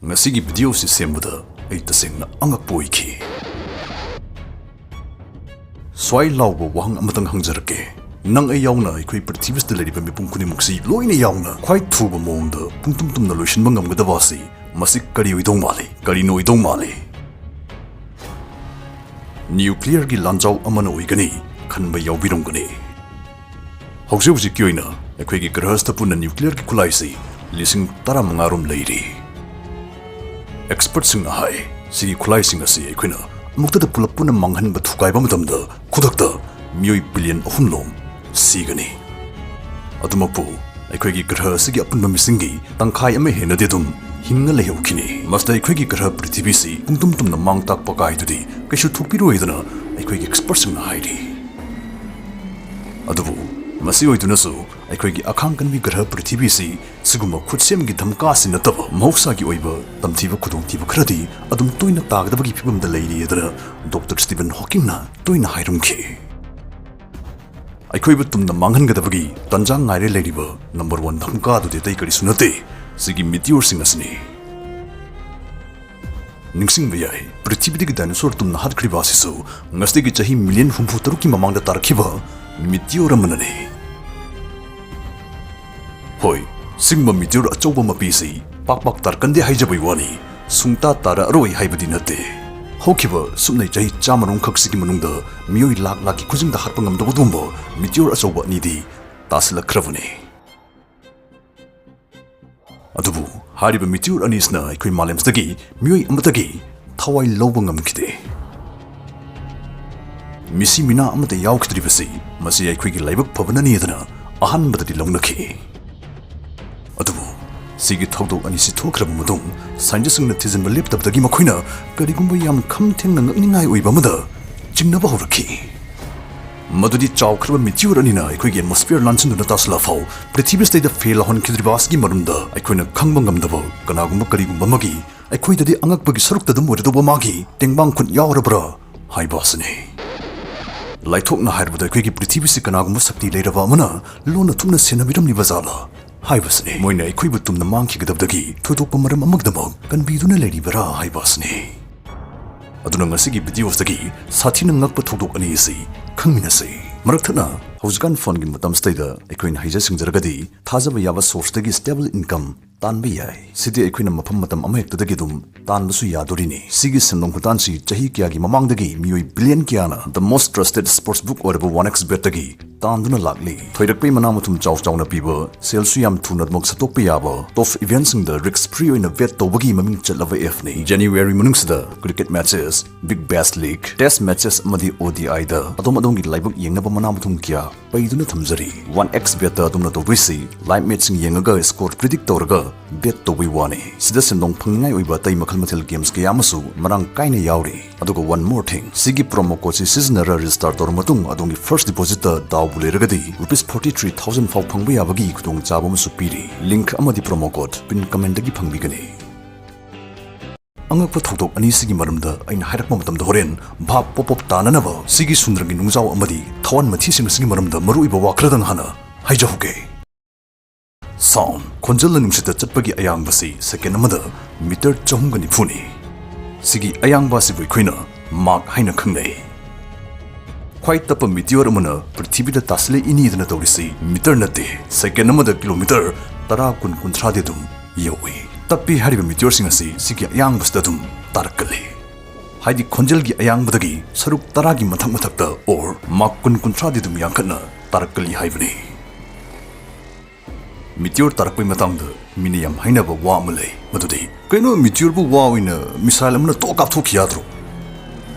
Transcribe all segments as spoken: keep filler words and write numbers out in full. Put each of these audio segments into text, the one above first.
ꯉꯁꯤꯒꯤ ꯚꯤꯗꯤꯑꯣꯁꯤ ꯁꯦꯝꯕꯗ ꯑꯩ ꯇꯁꯦꯡꯅ ꯑꯉꯛꯄ ꯑꯣꯏꯈꯤ꯫ ꯁ꯭ꯋꯥꯏ ꯂꯥꯎꯕ ꯋꯥꯍꯪ ꯑꯃꯇꯪ ꯍꯪꯖꯔꯛꯀꯦ꯫ ꯅꯪ ꯑꯩ ꯌꯥꯎꯅ ꯑꯩꯈꯣꯏ ꯄ꯭ꯔꯤꯊꯤꯕꯤꯁꯤꯗ ꯂꯩꯔꯤꯕ ꯃꯤꯄꯨꯝ ꯈꯨꯗꯤꯡꯃꯛꯁꯤ ꯂꯣꯏꯅ ꯌꯥꯎꯅ ꯈ꯭ꯋꯥꯏ ꯊꯨꯕ ꯃꯑꯣꯡꯗ ꯄꯨꯡꯇꯨꯝ ꯇꯨꯝꯅ ꯂꯣꯏꯁꯤꯟꯕ ꯉꯝꯒꯗꯕ ꯑꯁꯤ ꯃꯁꯤ ꯀꯔꯤ ꯑꯣꯏꯗꯧ ꯃꯥꯜꯂꯤ? ꯀꯔꯤꯅ ꯑꯣꯏꯗꯧ ꯃꯥꯜꯂꯤ? ꯅ꯭ꯌꯨꯀ꯭ꯂꯤꯌꯔꯒꯤ ꯂꯥꯟꯖꯥꯎ ꯑꯃꯅ ꯑꯣꯏꯒꯅꯤ ꯈꯟꯕ ꯌꯥꯎꯕꯤꯔꯝꯒꯅꯤ꯫ ꯍꯧꯖꯤꯛ ꯍꯧꯖꯤꯛꯀꯤ ꯑꯣꯏꯅ ꯑꯩꯈꯣꯏꯒꯤ ꯒ꯭ꯔꯍꯁꯤꯗ ꯄꯨꯟꯅ ꯅ꯭ꯌꯨꯀ꯭ꯂꯤꯌꯔꯒꯤ ꯈꯨꯠꯂꯥꯏꯁꯤ ꯂꯤꯁꯤꯡ ꯇꯔꯥꯃꯉꯥ ꯔꯣꯝ ꯂꯩꯔꯤ꯫ ꯑꯦꯛꯁꯄꯔꯠꯁꯤꯡꯅ ꯍꯥꯏ, ꯁꯤꯒꯤ ꯈꯨꯠꯂꯥꯏꯁꯤꯡ ꯑꯁꯤ ꯑꯩꯈꯣꯏꯅ ꯑꯃꯨꯛꯇꯗ ꯄꯨꯂꯞ ꯄꯨꯟꯅ ꯃꯥꯡꯍꯟꯕ ꯊꯨꯒꯥꯏꯕ ꯃꯇꯝꯗ ꯈꯨꯗꯛꯇ ꯃꯤꯑꯣꯏ ꯕꯤꯂꯤꯌꯟ ꯑꯍꯨꯝ ꯂꯣꯝ ꯁꯤꯒꯅꯤ꯫ ꯑꯗꯨꯃꯛꯄꯨ ꯑꯩꯈꯣꯏꯒꯤ ꯒ꯭ꯔꯍ ꯑꯁꯤꯒꯤ ꯑꯄꯨꯟꯕ ꯃꯤꯁꯤꯡꯒꯤ ꯇꯪꯈꯥꯏ ꯑꯃ ꯍꯦꯟꯅꯗꯤ ꯑꯗꯨꯝ ꯍꯤꯡꯅ ꯂꯩꯍꯧꯈꯤꯅꯤ꯫ ꯃꯁꯤꯗ ꯑꯩꯈꯣꯏꯒꯤ ꯒ꯭ꯔꯍ ꯄ꯭ꯔꯤꯊꯤꯕꯤꯁꯤ ꯄꯨꯡꯇꯨꯝ ꯇꯨꯝꯅ ꯃꯥꯡ ꯇꯥꯛꯄ ꯀꯥꯏꯗꯨꯗꯤ ꯀꯩꯁꯨ ꯊꯣꯛꯄꯤꯔꯣꯏꯗꯅ ꯑꯩꯈꯣꯏꯒꯤ ꯑꯦꯛꯁꯄꯔꯠꯁꯤꯡꯅ ꯍꯥꯏꯔꯤ꯫ ꯑꯗꯨꯕꯨ ꯃꯁꯤ ꯑꯣꯏꯗꯨꯅꯁꯨ ꯑꯩꯈꯣꯏꯒꯤ ꯑꯈꯥꯡ ꯀꯟꯕꯤ ꯒ꯭ꯔꯍ ꯄ꯭ꯔꯤꯊꯤꯕꯤꯁꯤ ꯁꯤꯒꯨꯝꯕ ꯈꯨꯠꯁꯦꯝꯒꯤ ꯙꯝꯀꯥꯁꯤ ꯅꯠꯇꯕ ꯃꯍꯧꯁꯥꯒꯤ ꯑꯣꯏꯕ ꯇꯝꯊꯤꯕ ꯈꯨꯗꯣꯡꯊꯤꯕ ꯈꯔꯗꯤ ꯑꯗꯨꯝ ꯇꯣꯏꯅ ꯇꯥꯒꯗꯕꯒꯤ ꯐꯤꯕꯝꯗ ꯂꯩꯔꯤ ꯍꯥꯏꯗꯅ ꯗꯣꯛꯇꯔ ꯁ꯭ꯇꯤꯚꯟ ꯍꯣꯀꯤꯡꯅ ꯇꯣꯏꯅ ꯍꯥꯏꯔꯝꯈꯤ꯫ ꯑꯩꯈꯣꯏꯕꯨ ꯇꯨꯝꯅ ꯃꯥꯡꯍꯟꯒꯗꯕꯒꯤ ꯇꯟꯖꯥ ꯉꯥꯏꯔꯦ ꯂꯩꯔꯤꯕ ꯅꯝꯕꯔ ꯋꯥꯟ ꯙꯝꯀꯥꯗꯨꯗꯤ ꯑꯇꯩ ꯀꯔꯤꯁꯨ ꯅꯠꯇꯦ, ꯁꯤꯒꯤ ꯃꯤꯇꯤꯌꯣꯔꯁꯤꯡ ꯑꯁꯤꯅꯤ꯫ ꯅꯤꯡꯁꯤꯡꯕ ꯌꯥꯏ, ꯄ꯭ꯔꯤꯊꯤꯕꯤꯗꯒꯤ ꯗꯥꯏꯅꯣꯁꯣꯔ ꯇꯨꯝꯅ ꯍꯥꯠꯈ꯭ꯔꯤꯕ ꯑꯁꯤꯁꯨ ꯉꯁꯤꯗꯒꯤ ꯆꯍꯤ ꯃꯤꯂꯤꯌꯟ ꯍꯨꯝꯐꯨ ꯇꯔꯨꯛꯀꯤ ꯃꯃꯥꯡꯗ ꯇꯥꯔꯛꯈꯤꯕ ꯃꯤꯇꯤꯌꯣꯔ ꯑꯃꯅꯅꯤ꯫ ꯍꯣꯏ, ꯁꯤꯒꯨꯝꯕ ꯃꯤꯇꯤꯌꯣꯔ ꯑꯆꯧꯕ ꯃꯄꯤꯁꯤ ꯄꯥꯛ ꯄꯥꯛ ꯇꯥꯔꯛꯀꯟꯗꯦ ꯍꯥꯏꯖꯕꯩ ꯋꯥꯅꯤ, ꯁꯨꯡꯇꯥ ꯇꯥꯔꯛꯑꯔꯣꯏ ꯍꯥꯏꯕꯗꯤ ꯅꯠꯇꯦ꯫ ꯍꯧꯈꯤꯕ ꯁꯨꯞꯅꯩ ꯆꯍꯤ ꯆꯥꯝꯃꯔꯣꯝꯈꯛꯁꯤꯒꯤ ꯃꯅꯨꯡꯗ ꯃꯤꯑꯣꯏ ꯂꯥꯛ ꯂꯥꯛꯀꯤ ꯈꯨꯖꯤꯡꯗ ꯍꯥꯠꯄ ꯉꯝꯗꯕ ꯑꯗꯨꯒꯨꯝꯕ ꯃꯤꯇꯤꯌꯣꯔ ꯑꯆꯧꯕ ꯑꯅꯤꯗꯤ ꯇꯥꯁꯤꯜꯂꯛꯈ꯭ꯔꯕꯅꯤ꯫ ꯑꯗꯨꯕꯨ ꯍꯥꯏꯔꯤꯕ ꯃꯤꯇꯤꯌꯣꯔ ꯑꯅꯤꯁꯤꯅ ꯑꯩꯈꯣꯏ ꯃꯥꯂꯦꯝꯁꯤꯗꯒꯤ ꯃꯤꯑꯣꯏ ꯑꯃꯠꯇꯒꯤ ꯊꯋꯥꯏ ꯂꯧꯕ ꯉꯝꯈꯤꯗꯦ꯫ ꯃꯤꯁꯤ ꯃꯤꯅꯥ ꯑꯃꯠꯇ ꯌꯥꯎꯈꯤꯗ꯭ꯔꯤꯕꯁꯤ ꯃꯁꯤ ꯑꯩꯈꯣꯏꯒꯤ ꯂꯥꯏꯕꯛ ꯐꯕꯅꯅꯤ ꯍꯥꯏꯗꯅ ꯑꯍꯥꯟꯕꯗꯗꯤ ꯂꯧꯅꯈꯤ꯫ ꯑꯗꯨꯕꯨ ꯁꯤꯒꯤ ꯊꯧꯗꯣꯛ ꯑꯅꯤꯁꯤ ꯊꯣꯛꯈ꯭ꯔꯕ ꯃꯇꯨꯡ ꯁꯥꯏꯟꯇꯤꯁꯁꯤꯡꯅ ꯊꯤꯖꯤꯟꯕ ꯂꯦꯞꯇꯕꯗꯒꯤ ꯃꯈꯣꯏꯅ ꯀꯔꯤꯒꯨꯝꯕ ꯌꯥꯝ ꯈꯝ ꯊꯦꯡꯅ ꯉꯛꯅꯤꯡꯉꯥꯏ ꯑꯣꯏꯕ ꯑꯃꯗ ꯆꯤꯡꯅꯕ ꯍꯧꯔꯛꯈꯤ꯫ ꯃꯗꯨꯗꯤ ꯆꯥꯎꯈ꯭ꯔꯕ ꯃꯤꯇꯤꯌꯣꯔ ꯑꯅꯤꯅ ꯑꯩꯈꯣꯏꯒꯤ ꯑꯦꯠꯃꯣꯁꯐꯤꯌꯔ ꯂꯥꯟꯁꯤꯟꯗꯨꯅ ꯇꯥꯁꯤꯜꯂꯛꯐꯥꯎ ꯄ꯭ꯔꯤꯊꯤꯕꯤꯁꯤꯗꯩꯗ ꯐꯦ ꯂꯥꯎꯍꯟꯈꯤꯗ꯭ꯔꯤꯕ ꯑꯁꯤꯒꯤ ꯃꯔꯝꯗ ꯑꯩꯈꯣꯏꯅ ꯈꯪꯕ ꯉꯝꯗꯕ ꯀꯅꯥꯒꯨꯝꯕ ꯀꯔꯤꯒꯨꯝꯕ ꯑꯃꯒꯤ ꯑꯩꯈꯣꯏꯗꯗꯤ ꯑꯉꯛꯄꯒꯤ ꯁꯔꯨꯛꯇ ꯑꯗꯨꯝ ꯑꯣꯏꯔꯗꯧꯕ ꯃꯥꯒꯤ ꯇꯦꯡꯕꯥꯡ ꯈꯨꯠ ꯌꯥꯎꯔꯕ꯭ꯔꯥ ꯍꯥꯏꯕ ꯑꯁꯤꯅꯤ꯫ ꯂꯥꯏꯊꯣꯛꯅ ꯍꯥꯏꯔꯕꯗ ꯑꯩꯈꯣꯏꯒꯤ ꯄ꯭ꯔꯤꯊꯤꯕꯤꯁꯤ ꯀꯅꯥꯒꯨꯝꯕ ꯁꯛꯇꯤ ꯂꯩꯔꯕ ꯑꯃꯅ ꯂꯣꯟꯅ ꯊꯨꯞꯅ ꯁꯦꯟꯅꯕꯤꯔꯝꯂꯤꯕ ꯖꯥꯠꯂꯥ? ꯍꯥꯏꯕꯁꯤꯅꯤ꯫ ꯃꯣꯏꯅ ꯑꯩꯈꯣꯏꯕꯨ ꯇꯨꯝꯅ ꯃꯥꯡꯈꯤꯒꯗꯕꯗꯒꯤ ꯊꯣꯏꯗꯣꯛꯄ ꯃꯔꯝ ꯑꯃꯒꯤꯗꯃꯛ ꯀꯟꯕꯤꯗꯨꯅ ꯂꯩꯔꯤꯕꯔꯥ ꯍꯥꯏꯕ ꯑꯁꯤꯅꯤ꯫ ꯑꯗꯨꯅ ꯉꯁꯤꯒꯤ ꯚꯤꯗꯤꯑꯣꯁꯤꯗꯒꯤ ꯁꯥꯊꯤꯅ ꯉꯛꯄ ꯊꯧꯗꯣꯛ ꯑꯅꯤ ꯑꯁꯤ ꯈꯪꯃꯤꯟꯅꯁꯤ꯫ ꯃꯔꯛ ꯊꯠꯅ ꯍꯧꯖꯤꯛꯀꯥꯟ ꯐꯣꯟꯒꯤ ꯃꯇꯝꯁꯤꯗꯩꯗ ꯑꯩꯈꯣꯏꯅ ꯍꯩꯖ ꯁꯤꯡꯖꯔꯒꯗꯤ ꯊꯥꯖꯕ ꯌꯥꯕ ꯁꯣꯔꯁꯇꯒꯤ ꯁ꯭ꯇꯦꯕꯜ ꯏꯟꯀꯝ ꯇꯥꯟꯕ ꯌꯥꯏ꯫ ꯁꯤꯗꯤ ꯑꯩꯈꯣꯏꯅ ꯃꯐꯝ ꯃꯇꯝ ꯑꯃꯍꯦꯛꯇꯗꯒꯤ ꯑꯗꯨꯝ ꯇꯥꯟꯕꯁꯨ ꯌꯥꯗꯣꯔꯤꯅꯤ꯫ ꯁꯤꯒꯤ ꯁꯦꯟꯗꯣꯡ ꯈꯨꯇꯥꯟꯁꯤ ꯆꯍꯤ ꯀꯌꯥꯒꯤ ꯃꯃꯥꯡꯗꯒꯤ ꯃꯤꯑꯣꯏ ꯕꯤꯂꯤꯌꯟ ꯀꯌꯥꯅ the most trusted sports book ꯑꯣꯏꯔꯕ ꯋꯥꯟ ꯑꯦꯛꯁ ꯕꯦꯠꯇꯒꯤ ꯇꯥꯟꯗꯨꯅ ꯂꯥꯛꯂꯤ꯫ ꯊꯣꯏꯔꯛꯄꯒꯤ ꯃꯅꯥ ꯃꯊꯨꯝ ꯆꯥꯎ ꯆꯥꯎꯅ ꯄꯤꯕ, ꯁꯦꯜꯁꯨ ꯌꯥꯝ ꯊꯨꯅ ꯑꯗꯨꯃꯛ ꯁꯠꯇꯣꯛꯄ ꯌꯥꯕ, ꯇꯣꯞ ꯏꯚꯦꯟꯠꯁꯤꯡꯗ ꯔꯤꯁꯛ ꯐ꯭ꯔꯤ ꯑꯣꯏꯅ ꯕꯦꯠ ꯇꯧꯕꯒꯤ ꯃꯃꯤꯡ ꯆꯠꯂꯕ ꯑꯦꯞꯅꯤ꯫ ꯖꯅꯨꯋꯥꯔꯤ ꯃꯅꯨꯡꯁꯤꯗ ꯀ꯭ꯔꯤꯀꯦꯠ ꯃꯦꯠꯆꯦꯁ, ꯕꯤꯒ ꯕꯦꯁ ꯂꯤꯒ, ꯇꯦꯁ ꯃꯦꯠꯆꯦꯁ ꯑꯃꯗꯤ ꯑꯣ ꯗꯤ ꯑꯥꯏꯗ ꯑꯗꯣꯝ ꯑꯗꯣꯝꯒꯤ ꯂꯥꯏꯕꯛ ꯌꯦꯡꯅꯕ ꯃꯅꯥ ꯃꯊꯨꯝ ꯀꯌꯥ ꯄꯩꯗꯨꯅ ꯊꯝꯖꯔꯤ꯫ ꯋꯥꯟ ꯑꯦꯛꯁ ꯕꯦꯠꯇ ꯑꯗꯣꯝꯅ ꯇꯧꯗꯣꯏꯁꯤ ꯂꯥꯏꯚ ꯃꯦꯠꯆꯁꯤꯡ ꯌꯦꯡꯉꯒ ꯁ꯭ꯀꯣꯔ ꯄ꯭ꯔꯤꯗꯤꯛ ꯇꯧꯔꯒ ꯕꯦꯠ ꯇꯧꯕꯩ ꯋꯥꯅꯤ꯫ ꯁꯤꯗ ꯁꯦꯟꯗꯣꯡ ꯐꯪꯅꯤꯡꯉꯥꯏ ꯑꯣꯏꯕ ꯑꯇꯩ ꯃꯈꯜ ꯃꯊꯦꯜ ꯒꯦꯝꯁ ꯀꯌꯥ ꯑꯃꯁꯨ ꯃꯔꯥꯡ ꯀꯥꯏꯅ ꯌꯥꯎꯔꯤ꯫ ꯑꯗꯨꯒ one more thing, ꯁꯤꯒꯤ ꯄ꯭ꯔꯣꯃꯣ ꯀꯣꯗꯁꯤ ꯁꯤꯖꯤꯟꯅꯔ ꯔꯦꯖꯤꯁꯇꯥꯔ ꯇꯧꯔꯕ ꯃꯇꯨꯡ ꯑꯗꯣꯝꯒꯤ ꯐꯥꯔꯁ ꯗꯤꯄꯣꯖꯤꯠꯇ ꯗꯥꯎꯕꯨ ꯂꯩꯔꯒꯗꯤ ꯔꯨꯄꯤꯁ ꯐꯣꯔꯇꯤ ꯊ꯭ꯔꯤ ꯊꯥꯎꯖꯟ ꯐꯥꯎ ꯐꯪꯕ ꯌꯥꯕꯒꯤ ꯈꯨꯗꯣꯡꯆꯥꯕ ꯑꯃꯁꯨ ꯄꯤꯔꯤ꯫ ꯂꯤꯡꯛ ꯑꯃꯗꯤ ꯄ꯭ꯔꯣꯃꯣ ꯀꯣꯗ ꯄꯤꯟ ꯀꯃꯦꯟꯠꯇꯒꯤ ꯐꯪꯕꯤꯒꯅꯤ꯫ ꯑꯉꯛꯄ ꯊꯧꯗꯣꯛ ꯑꯅꯤꯁꯤꯒꯤ ꯃꯔꯝꯗ ꯑꯩꯅ ꯍꯥꯏꯔꯛꯄ ꯃꯇꯝꯗ ꯍꯣꯔꯦꯟ ꯚꯥꯞ ꯄꯣꯞ ꯄꯣꯞ ꯇꯥꯅꯅꯕ ꯁꯤꯒꯤ ꯁꯨꯟꯗ꯭ꯔꯪꯒꯤ ꯅꯨꯡꯖꯥꯎ ꯑꯃꯗꯤ ꯊꯋꯥꯟ ꯃꯊꯤꯁꯤꯡ ꯑꯁꯤꯒꯤ ꯃꯔꯝꯗ ꯃꯔꯨꯑꯣꯏꯕ ꯋꯥ ꯈꯔꯗꯪ ꯍꯥꯟꯅ ꯍꯥꯏꯖꯍꯧꯒꯦ꯫ ꯁꯥꯎꯟ, ꯈꯣꯟꯖꯦꯜꯅ ꯅꯨꯡꯁꯤꯠꯇ ꯆꯠꯄꯒꯤ ꯑꯌꯥꯡꯕꯁꯤ ꯁꯦꯀꯦꯟ ꯑꯃꯗ ꯃꯤꯇꯔ ꯆꯍꯨꯝꯒ ꯅꯤꯐꯨꯅꯤ꯫ ꯁꯤꯒꯤ ꯑꯌꯥꯡꯕ ꯑꯁꯤꯕꯨ ꯑꯩꯈꯣꯏꯅ ꯃꯥꯛ ꯍꯥꯏꯅ ꯈꯪꯅꯩ꯫ ꯈ꯭ꯋꯥꯏ ꯇꯞꯄ ꯃꯤꯇꯤꯌꯣꯔ ꯑꯃꯅ ꯄ꯭ꯔꯤꯊꯤꯕꯤꯗ ꯇꯥꯁꯤꯜꯂꯛꯏꯅꯤꯗꯅ ꯇꯧꯔꯤꯁꯤ ꯃꯤꯇꯔ ꯅꯠꯇꯦ, ꯁꯦꯀꯦꯟ ꯑꯃꯗ ꯀꯤꯂꯣꯃꯤꯇꯔ ꯇꯔꯥ, ꯀꯨꯟ, ꯀꯨꯟꯊ꯭ꯔꯥꯗꯤ ꯑꯗꯨꯝ ꯌꯧꯏ꯫ ꯇꯞꯄꯤ ꯍꯥꯏꯔꯤꯕ ꯃꯤꯇꯤꯌꯣꯔꯁꯤꯡ ꯑꯁꯤ ꯁꯤꯒꯤ ꯑꯌꯥꯡꯕꯁꯤꯗ ꯑꯗꯨꯝ ꯇꯥꯔꯛꯀꯜꯂꯤ꯫ ꯍꯥꯏꯗꯤ ꯈꯣꯟꯖꯦꯜꯒꯤ ꯑꯌꯥꯡꯕꯗꯒꯤ ꯁꯔꯨꯛ ꯇꯔꯥꯒꯤ ꯃꯊꯛ ꯃꯊꯛꯇ, ꯑꯣꯔ ꯃꯥꯛ ꯀꯨꯟ, ꯀꯨꯟꯊ꯭ꯔꯥꯗꯤ ꯑꯗꯨꯝ ꯌꯥꯡꯈꯠꯅ ꯇꯥꯔꯛꯀꯜꯂꯤ ꯍꯥꯏꯕꯅꯤ꯫ ꯃꯤꯇꯤꯌꯣꯔ ꯇꯥꯔꯛꯄꯒꯤ ꯃꯇꯥꯡꯗ ꯃꯤꯅ ꯌꯥꯝ ꯍꯥꯏꯅꯕ ꯋꯥ ꯑꯃ ꯂꯩ, ꯃꯗꯨꯗꯤ, "ꯀꯩꯅꯣ, ꯃꯤꯇꯤꯌꯣꯔꯕꯨ ꯋꯥ ꯑꯣꯏꯅ ꯃꯤꯁꯥꯏꯜ ꯑꯃꯅ ꯇꯣꯛ ꯀꯥꯞꯊꯣꯛꯈꯤ ꯌꯥꯗ꯭ꯔꯣ?"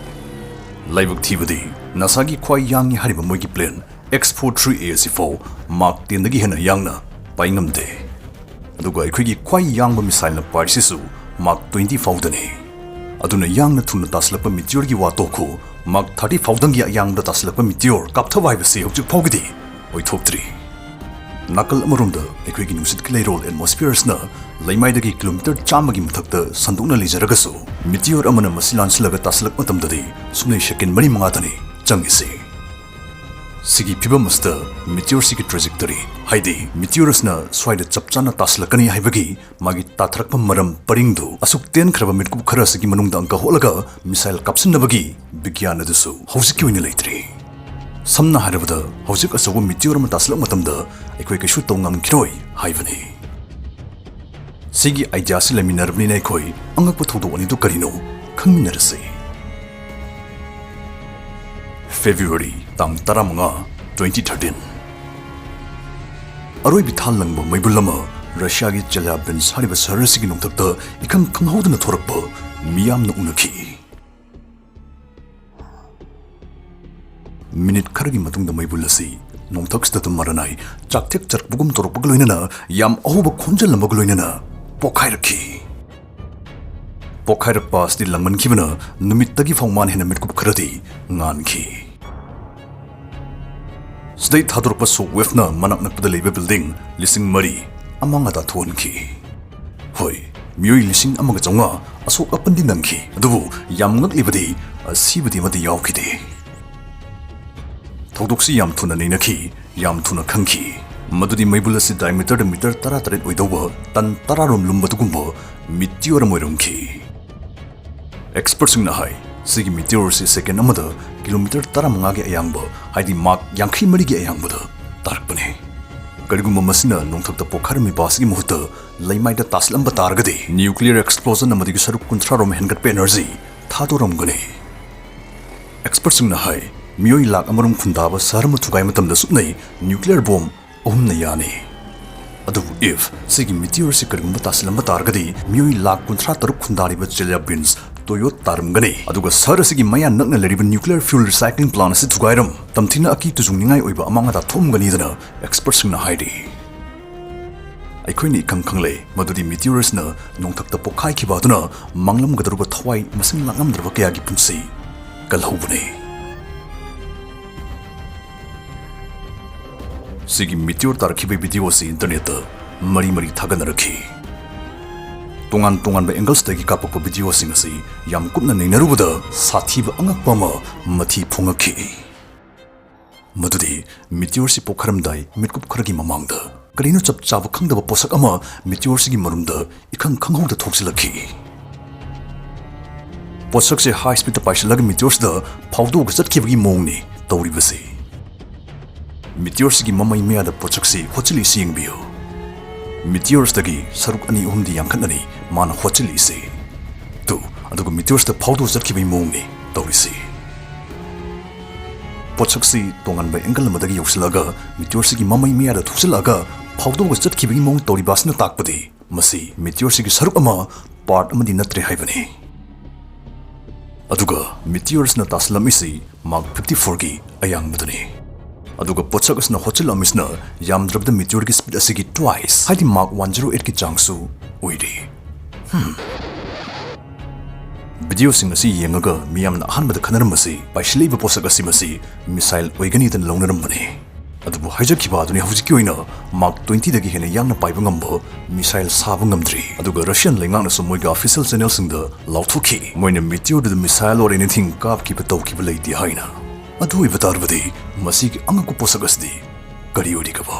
ꯂꯥꯏꯕꯛ ꯊꯤꯕꯗꯤ, ꯅꯥꯁꯥꯒꯤ ꯈ꯭ꯋꯥꯏ ꯌꯥꯡꯉꯤ ꯍꯥꯏꯔꯤꯕ ꯃꯣꯏꯒꯤ ꯄ꯭ꯂꯦꯟ ꯑꯦꯛꯁ ꯐꯣꯔ ꯊ꯭ꯔꯤ ꯑꯦ ꯑꯁꯤꯐꯥꯎ ꯃꯥꯛ ꯇꯦꯟꯗꯒꯤ ꯍꯦꯟꯅ ꯌꯥꯡꯅ ꯄꯥꯏ ꯉꯝꯗꯦ꯫ ꯑꯗꯨꯒ ꯑꯩꯈꯣꯏꯒꯤ ꯈ꯭ꯋꯥꯏ ꯌꯥꯡꯕ ꯃꯤꯁꯥꯏꯜꯅ ꯄꯥꯏꯔꯤꯁꯤꯁꯨ ꯃꯥꯛ ꯇ꯭ꯋꯦꯟꯇꯤ ꯐꯥꯎꯗꯅꯤ꯫ ꯑꯗꯨꯅ ꯌꯥꯡꯅ ꯊꯨꯅ ꯇꯥꯁꯤꯜꯂꯛꯄ ꯃꯤꯇꯤꯌꯣꯔꯒꯤ ꯋꯥ ꯇꯣꯛꯈꯣ, ꯃꯥꯛ ꯊꯥꯔꯇꯤ ꯐꯥꯎꯗꯪꯒꯤ ꯑꯌꯥꯡꯕꯗ ꯇꯥꯁꯤꯜꯂꯛꯄ ꯃꯤꯇꯤꯌꯣꯔ ꯀꯥꯞꯊꯕ ꯍꯥꯏꯕꯁꯤ ꯍꯧꯖꯤꯛ ꯐꯥꯎꯒꯤꯗꯤ ꯑꯣꯏꯊꯣꯛꯇ꯭ꯔꯤ꯫ ꯅꯥꯀꯜ ꯑꯃꯔꯣꯝꯗ ꯑꯩꯈꯣꯏꯒꯤ ꯅꯨꯡꯁꯤꯠꯀꯤ ꯂꯩꯔꯣꯜ ꯑꯦꯠꯃꯣꯁꯐꯤꯌꯔꯁꯅ ꯂꯩꯃꯥꯏꯗꯒꯤ ꯀꯤꯂꯣꯃꯤꯇꯔ ꯆꯥꯝꯃꯒꯤ ꯃꯊꯛꯇ ꯁꯟꯗꯣꯛꯅ ꯂꯩꯖꯔꯒꯁꯨ, ꯃꯤꯇꯤꯌꯣꯔ ꯑꯃꯅ ꯃꯁꯤ ꯂꯥꯟꯁꯤꯜꯂꯒ ꯇꯥꯁꯤꯜꯂꯛꯄ ꯃꯇꯝꯗꯗꯤ ꯁꯨꯞꯅꯩ ꯁꯦꯀꯦꯟ ꯃꯔꯤ ꯃꯉꯥꯗꯅꯤ ꯆꯪꯉꯤꯁꯤ꯫ ꯁꯤꯒꯤ ꯐꯤꯕꯝ ꯑꯁꯤꯗ meteorꯁꯤꯒꯤ trajectory, ꯍꯥꯏꯗꯤ meteorꯁꯤꯅ ꯁ꯭ꯋꯥꯏꯗ ꯆꯞ ꯆꯥꯅ ꯇꯥꯁꯤꯜꯂꯛꯀꯅꯤ ꯍꯥꯏꯕꯒꯤ ꯃꯥꯒꯤ ꯇꯥꯊꯔꯛꯄ ꯃꯔꯝ ꯄꯔꯤꯡꯗꯨ ꯑꯁꯨꯛ ꯇꯦꯟꯈ꯭ꯔꯕ ꯃꯤꯠꯀꯨꯞ ꯈꯔ ꯑꯁꯤꯒꯤ ꯃꯅꯨꯡꯗ ꯑꯪꯀ ꯍꯣꯠꯂꯒ missile ꯀꯥꯞꯁꯤꯟꯅꯕꯒꯤ ꯕꯤꯒ꯭ꯌꯥꯟ ꯑꯗꯨꯁꯨ ꯍꯧꯖꯤꯛꯀꯤ ꯑꯣꯏꯅ ꯂꯩꯇ꯭ꯔꯤ꯫ ꯁꯝꯅ ꯍꯥꯏꯔꯕꯗ, ꯍꯧꯖꯤꯛ ꯑꯆꯧꯕ meteor ꯑꯃ ꯇꯥꯁꯤꯜꯂꯛꯄ ꯃꯇꯝꯗ ꯑꯩꯈꯣꯏ ꯀꯩꯁꯨ ꯇꯧ ꯉꯝꯈꯤꯔꯣꯏ ꯍꯥꯏꯕꯅꯤ꯫ ꯁꯤꯒꯤ idea ꯑꯁꯤ ꯂꯩꯃꯤꯟꯅꯔꯕꯅꯤꯅ ꯑꯩꯈꯣꯏ ꯑꯉꯛꯄ ꯊꯧꯗꯣꯛ ꯑꯅꯤꯗꯨ ꯀꯔꯤꯅꯣ ꯈꯪꯃꯤꯟꯅꯔꯁꯤ꯫ February ꯇꯥꯡ ꯇꯔꯥꯃꯉꯥ, twenty thirteen꯫ ꯑꯔꯣꯏꯕꯤ ꯊꯥ ꯂꯪꯕ ꯃꯩꯕꯨꯜ ꯑꯃ ꯔꯁꯤꯌꯥꯒꯤ ꯆꯦꯂ꯭ꯌꯥꯕꯤꯟꯁ ꯍꯥꯏꯔꯤꯕ ꯁꯍꯔ ꯑꯁꯤꯒꯤ ꯅꯣꯡꯊꯛꯇ ꯏꯈꯪ ꯈꯪꯍꯧꯗꯅ ꯊꯣꯔꯛꯄ ꯃꯤꯌꯥꯝꯅ ꯎꯅꯈꯤ꯫ ꯃꯤꯅꯤꯠ ꯈꯔꯒꯤ ꯃꯇꯨꯡꯗ ꯃꯩꯕꯨꯜ ꯑꯁꯤ ꯅꯣꯡꯊꯛꯁꯤꯗ ꯑꯗꯨꯝ ꯃꯔꯅꯥꯏ ꯆꯥꯛꯊꯦꯛ ꯆꯔꯛꯄꯒꯨꯝ ꯇꯧꯔꯛꯄꯒ ꯂꯣꯏꯅꯅ ꯌꯥꯝ ꯑꯍꯧꯕ ꯈꯣꯟꯖꯦꯜ ꯑꯃꯒ ꯂꯣꯏꯅꯅ ꯄꯣꯈꯥꯏꯔꯛꯈꯤ꯫ ꯄꯣꯈꯥꯏꯔꯛꯄ ꯑꯁꯤꯗꯤ ꯂꯪꯃꯟꯈꯤꯕꯅ ꯅꯨꯃꯤꯠꯇꯒꯤ ꯐꯥꯎ ꯃꯥꯅ ꯍꯦꯟꯅ ꯃꯤꯠꯀꯨꯞ ꯈꯔꯗꯤ ꯉꯥꯟꯈꯤ꯫ ꯁꯤꯗꯩ ꯊꯥꯗꯣꯔꯛꯄ shock waveꯅ ꯃꯅꯥꯛ ꯅꯛꯄꯗ ꯂꯩꯕ building ꯂꯤꯁꯤꯡ ꯃꯔꯤ ꯑꯃꯥꯡ ꯑꯇꯥ ꯊꯣꯛꯍꯟꯈꯤ꯫ ꯍꯣꯏ, ꯃꯤꯑꯣꯏ ꯂꯤꯁꯤꯡ ꯑꯃꯒ ꯆꯥꯝꯃꯉꯥ ꯑꯁꯣꯛ ꯑꯄꯟꯗꯤ ꯅꯪꯈꯤ, ꯑꯗꯨꯕꯨ ꯌꯥꯝ ꯉꯛꯂꯤꯕꯗꯤ ꯑꯁꯤꯕꯗꯤ ꯑꯃꯠꯇ ꯌꯥꯎꯈꯤꯗꯦ꯫ ꯊꯧꯗꯣꯛꯁꯤ ꯌꯥꯝ ꯊꯨꯅ ꯅꯩꯅꯈꯤ, ꯌꯥꯝ ꯊꯨꯅ ꯈꯪꯈꯤ꯫ ꯃꯗꯨꯗꯤ ꯃꯩꯕꯨꯜ ꯑꯁꯤ diameterꯗ meter ꯇꯔꯥꯇꯔꯦꯠ ꯑꯣꯏꯗꯧꯕ ꯇꯟ ꯇꯔꯥꯔꯣꯝ ꯂꯨꯝꯕꯗꯨꯒꯨꯝꯕ meteor ꯑꯃ ꯑꯣꯏꯔꯝꯈꯤ꯫ Expertꯁꯤꯡꯅ ꯍꯥꯏ, ꯁꯤꯒꯤ meteorꯁꯤ second ꯑꯃꯗ kilometer ꯇꯔꯥꯃꯉꯥꯒꯤ ꯑꯌꯥꯡꯕ, ꯍꯥꯏꯗꯤ ꯃꯥꯛ ꯌꯥꯡꯈꯩ ꯃꯔꯤꯒꯤ ꯑꯌꯥꯡꯕꯗ ꯇꯥꯔꯛꯄꯅꯤ꯫ ꯀꯔꯤꯒꯨꯝꯕ ꯃꯁꯤꯅ ꯅꯣꯡꯊꯛꯇ ꯄꯣꯈꯥꯏꯔꯝꯃꯤꯕ ꯑꯁꯤꯒꯤ ꯃꯍꯨꯠꯇ ꯂꯩꯃꯥꯏꯗ ꯇꯥꯁꯤꯜꯂꯝꯕ ꯇꯥꯔꯒꯗꯤ, nuclear explosion ꯑꯃꯗꯒꯤ ꯁꯔꯨꯛ ꯀꯨꯟꯊ꯭ꯔꯥ ꯔꯣꯝ ꯍꯦꯟꯒꯠꯄ energy ꯊꯥꯗꯣꯔꯝꯒꯅꯤ꯫ Expertꯁꯤꯡꯅ ꯍꯥꯏ, ꯃꯤꯑꯣꯏ ꯂꯥꯛ ꯑꯃꯔꯣꯝ ꯈꯨꯟꯗꯥꯕ ꯁꯍꯔ ꯑꯃ ꯊꯨꯒꯥꯏ ꯃꯇꯝꯗ ꯁꯨꯞꯅꯩ nuclear bomb ꯑꯍꯨꯝꯅ ꯌꯥꯅꯤ꯫ ꯑꯗꯨꯕꯨ if ꯁꯤꯒꯤ meteorꯁꯤ ꯀꯔꯤꯒꯨꯝꯕ ꯇꯥꯁꯤꯜꯂꯝꯕ ꯇꯥꯔꯒꯗꯤ, ꯃꯤꯑꯣꯏ ꯂꯥꯛ ꯀꯨꯟꯊ꯭ꯔꯥ ꯇꯔꯨꯛ ꯈꯨꯟꯗꯥꯔꯤꯕ ꯆꯦꯂ꯭ꯌꯥꯕꯤꯟꯁ ꯇꯣꯌꯣꯠ ꯇꯥꯔꯝꯒꯅꯤ꯫ ꯑꯗꯨꯒ ꯁꯍꯔ ꯑꯁꯤꯒꯤ ꯃꯌꯥ ꯅꯛꯅ ꯂꯩꯔꯤꯕ nuclear fuel recycling plant ꯑꯁꯤ ꯊꯨꯒꯥꯏꯔꯝ, ꯇꯝꯊꯤꯅ ꯑꯀꯤ ꯇꯨꯖꯨꯡꯅꯤꯡꯉꯥꯏ ꯑꯣꯏꯕ ꯑꯃꯥꯡ ꯑꯇꯥ ꯊꯣꯛꯑꯝꯒꯅꯤꯗꯅ expertꯁꯤꯡꯅ ꯍꯥꯏꯔꯤ꯫ ꯑꯩꯈꯣꯏꯅ ꯏꯈꯪ ꯈꯪꯂꯦ ꯃꯗꯨꯗꯤ meteorꯁꯤꯅ ꯅꯣꯡꯊꯛꯇ ꯄꯣꯛꯈꯥꯏꯈꯤꯕ ꯑꯗꯨꯅ ꯃꯥꯡꯂꯝꯒꯗꯧꯔꯤꯕ ꯊꯋꯥꯏ ꯃꯁꯤꯡ ꯂꯥꯛꯂꯝꯗ꯭ꯔꯕ ꯀꯌꯥꯒꯤ ꯄꯨꯟꯁꯤ ꯀꯜꯍꯧꯕꯅꯤ꯫ ꯁꯤꯒꯤ meteor ꯇꯥꯔꯛꯈꯤꯕꯒꯤ video ꯑꯁꯤ internetꯇ ꯃꯔꯤ ꯃꯔꯤ ꯊꯥꯒꯠꯅꯔꯛꯈꯤ꯫ ꯇꯣꯉꯥꯟ ꯇꯣꯉꯥꯟꯕ anglesꯇꯒꯤ ꯀꯥꯞꯄꯛꯄ videoꯁꯤꯡ ꯑꯁꯤ ꯌꯥꯝ ꯀꯨꯞꯅ ꯅꯩꯅꯔꯨꯕꯗ ꯁꯥꯊꯤꯕ ꯑꯉꯛꯄ ꯑꯃ ꯃꯊꯤ ꯐꯣꯡꯉꯛꯈꯤ꯫ ꯃꯗꯨꯗꯤ meteorꯁꯤ ꯄꯣꯛꯈꯥꯏꯔꯝꯗꯥꯏ ꯃꯤꯠꯀꯨꯞ ꯈꯔꯒꯤ ꯃꯃꯥꯡꯗ ꯀꯔꯤꯅꯣ ꯆꯞ ꯆꯥꯕ ꯈꯪꯗꯕ ꯄꯣꯠꯁꯛ ꯑꯃ meteorꯁꯤꯒꯤ ꯃꯔꯨꯝꯗ ꯏꯈꯪ ꯈꯪꯍꯧꯗ ꯊꯣꯛꯆꯤꯜꯂꯛꯈꯤ꯫ ꯄꯣꯠꯁꯛꯁꯦ high speedꯇ ꯄꯥꯏꯁꯤꯜꯂꯒ meteorꯁꯤꯗ ꯐꯥꯎꯗꯣꯛꯑꯒ ꯆꯠꯈꯤꯕꯒꯤ ꯃꯑꯣꯡꯅꯤ ꯇꯧꯔꯤꯕꯁꯤ꯫ Meteorꯁꯤꯒꯤ ꯃꯃꯩ ꯃꯌꯥꯗ ꯄꯣꯠꯁꯛꯁꯤ ꯍꯣꯠꯆꯤꯜꯂꯤꯁꯤ ꯌꯦꯡꯕꯤꯌꯨ꯫ Meteorꯁꯤꯗꯒꯤ ꯁꯔꯨꯛ ꯑꯅꯤ ꯑꯍꯨꯝꯗꯤ ꯌꯥꯡꯈꯠꯅꯅꯤ ꯃꯥꯅ ꯍꯣꯠꯆꯤꯜꯂꯤꯁꯤ꯫ ꯇꯨ, ꯑꯗꯨꯒ meteorꯁꯤꯗ ꯐꯥꯎꯗꯣꯛꯑ ꯆꯠꯈꯤꯕꯒꯤ ꯃꯑꯣꯡꯅꯤ ꯇꯧꯔꯤꯁꯤ꯫ ꯄꯣꯠꯁꯛꯁꯤ ꯇꯣꯉꯥꯟꯕ angle ꯑꯃꯗꯒꯤ ꯌꯧꯁꯤꯜꯂꯒ meteorꯁꯤꯒꯤ ꯃꯃꯩ ꯃꯌꯥꯗ ꯊꯣꯛꯆꯤꯜꯂꯛꯑꯒ ꯐꯥꯎꯗꯣꯛꯑꯒ ꯆꯠꯈꯤꯕꯒꯤ ꯃꯑꯣꯡ ꯇꯧꯔꯤꯕ ꯑꯁꯤꯅ ꯇꯥꯛꯄꯗꯤ ꯃꯁꯤ meteorꯁꯤꯒꯤ ꯁꯔꯨꯛ ꯑꯃ, part ꯑꯃꯗꯤ ꯅꯠꯇ꯭ꯔꯦ ꯍꯥꯏꯕꯅꯤ꯫ ꯑꯗꯨꯒ meteorꯁꯤꯅ ꯇꯥꯁꯤꯜꯂꯝꯃꯤꯁꯤ Mach fifty fourꯒꯤ ꯑꯌꯥꯡꯕꯗꯅꯤ꯫ ꯑꯗꯨꯒ ꯄꯣꯠꯁꯛ ꯑꯁꯤꯅ ꯍꯣꯠꯆꯤꯜꯂꯝꯃꯤꯁꯤꯅ ꯌꯥꯝꯗ꯭ꯔꯕꯗ meteorꯒꯤ speed ꯑꯁꯤꯒꯤ twice, ꯍꯥꯏꯗꯤ Mach one zero eightꯀꯤ ꯆꯥꯡꯁꯨ ꯑꯣꯏꯔꯤ꯫ ꯍꯝ꯫ Videoꯁꯤꯡ ꯑꯁꯤ ꯌꯦꯡꯉꯒ ꯃꯤꯌꯥꯝꯅ ꯑꯍꯥꯟꯕꯗ ꯈꯟꯅꯔꯝꯕꯁꯤ ꯄꯥꯏꯁꯤꯜꯂꯛꯏꯕ ꯄꯣꯠꯁꯛ ꯑꯁꯤ ꯃꯁꯤ missile ꯑꯣꯏꯒꯅꯤꯗꯅ ꯂꯧꯅꯔꯝꯕꯅꯤ꯫ ꯑꯗꯨꯕꯨ ꯍꯥꯏꯖꯈꯤꯕ ꯑꯗꯨꯅꯤ, ꯍꯧꯖꯤꯛꯀꯤ ꯑꯣꯏꯅ Mach twentyꯗꯒꯤ ꯍꯦꯟꯅ ꯌꯥꯡꯅ ꯄꯥꯏꯕ ꯉꯝꯕ missile ꯁꯥꯕ ꯉꯝꯗ꯭ꯔꯤ꯫ ꯑꯗꯨꯒ Russian ꯂꯩꯉꯥꯛꯅꯁꯨ ꯃꯣꯏꯒꯤ official channelꯁꯤꯡꯗ ꯂꯥꯎꯊꯣꯛꯈꯤ, ꯃꯣꯏꯅ meteorꯗꯨꯗ missile or anything ꯀꯥꯞꯈꯤꯕ ꯇꯧꯈꯤꯕ ꯂꯩꯇꯦ ꯍꯥꯏꯅ꯫ ꯑꯗꯨ ꯑꯣꯏꯕ ꯇꯥꯔꯕꯗꯤ ꯃꯁꯤꯒꯤ ꯑꯉꯛꯄ ꯄꯣꯠꯁꯛ ꯑꯁꯤꯗꯤ ꯀꯔꯤ ꯑꯣꯏꯔꯤꯒꯕ?